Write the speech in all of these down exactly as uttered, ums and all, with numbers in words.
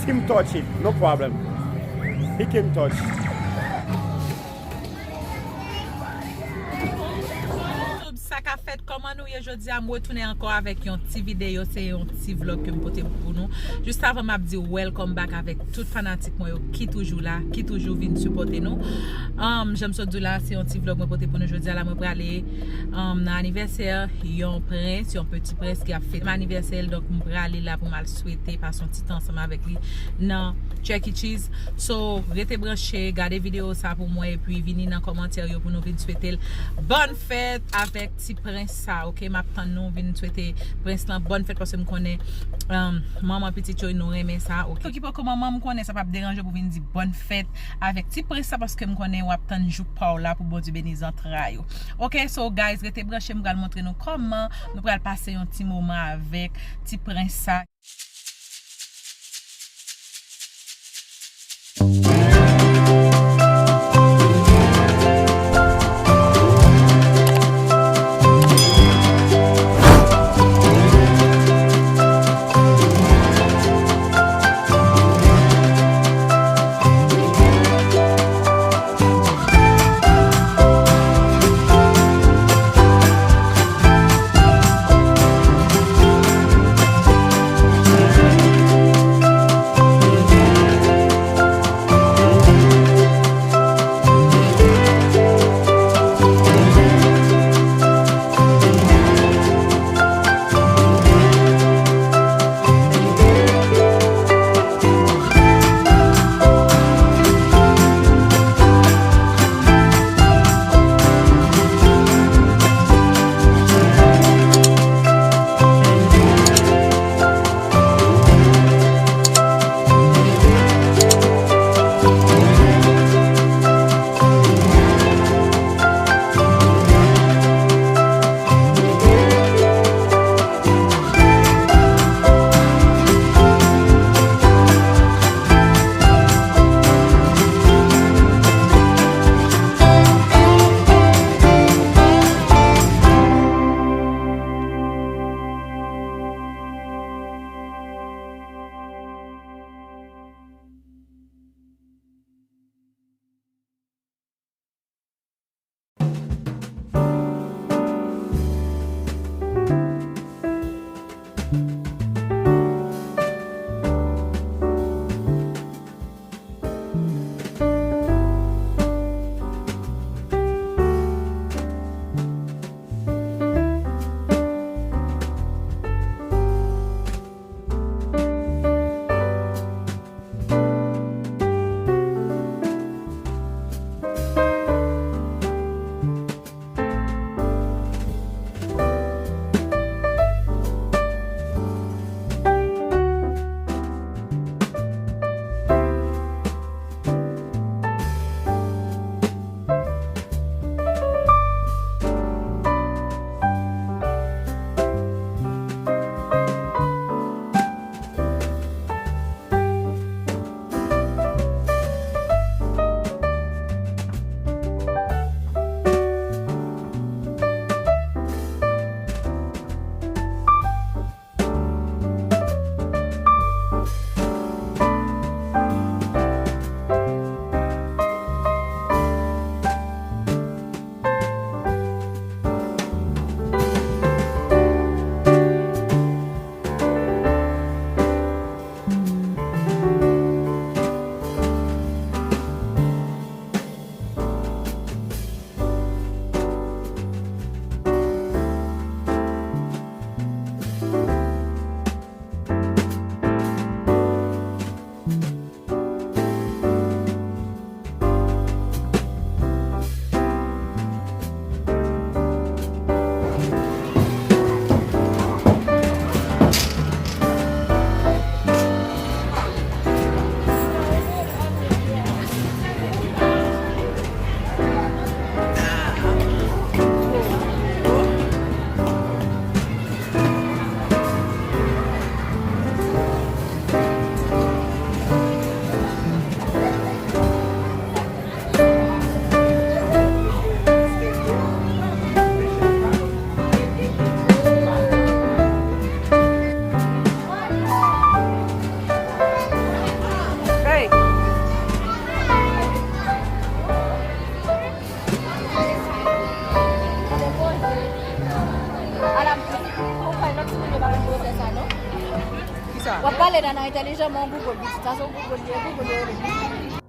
Him touch it, no problem. He can touch. Sa k ap fèt, kòman nou ye jodi a? M retounen ankò avèk yon ti videyo, se yon ti vlog ke m pote pou nou. Jis avan m ap di welcome back avèk tout fanatik mwen yo ki toujou la, ki toujou vin sipòte nou. Um, jan m sot di w la, se yon ti vlog mwen pote pou nou jodi a la. Mwen prale um, nan anivèsè yon prens, yon peti prens ki ap fete anivèsè l. Donk, m prale la pou m al swete, pase yon ti tan ansanm avèk li nan Chuck E. Cheese. So, rete branche, gade videyo sa pou mwen, epi vini nan kòmantè yo pou nou vin swete l bòn fèt avèk ti prens sa, oke? M ap tann nou vin swete prens lan bòn fèt, paske m konnen um, manman pitit yo, nou renmen sa, oke? Ki poko manman, m konnen sa p ap deranje pou vin di bòn fèt avèk ti prens sa, paske m konnen w ap tann jouk pa w la pou Bondye beni zantray ou. Oke, so guys, rete branche, m pral montre nou kòman nou pral pase yon ti moman avèk ti prens sa. Entèlijanman, w Google pitit. Sa se w Google li ye, Google yo rele pitit.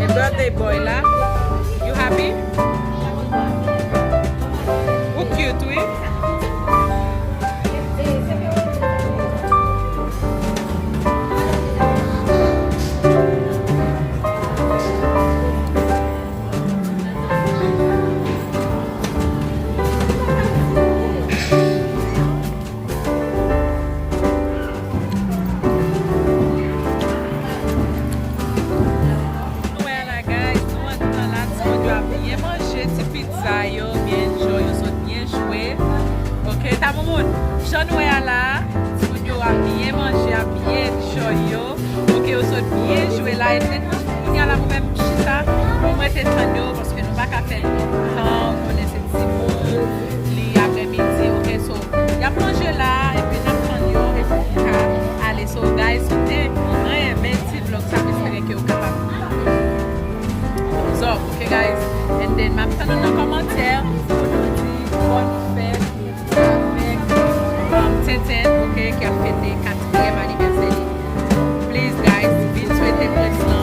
E birthday boy la, you happy? Ou cute, wi. Nou wè la, guys, nou antre la, timoun yo ap byen manje ti pizza yo, byen enjoy, yo sot byen jwe. Ok, ta moun, jan nou wè a la, timoun yo ap byen manje, ap byen enjoy yo. Ok, yo sot byen jwe la, epi kounye a la, mwen menm m chita, mwen rete tann yo, paske nou pa ka fè lontan, konnen se timoun, li aprèmidi, ok, so, y ap manje la, epi n ap tann yo, epi pou n ka ale. So, guys, si w te renmen ti vlog sa, m espere ke w kapab thumbs up, ok, guys? And then, m ap tann nou nan kòmantè pou nou di bòn fèt avèk, um, Tenten, ok, ki ap fete katriyèm anivèsè li. Please, guys, vin swete prens lan.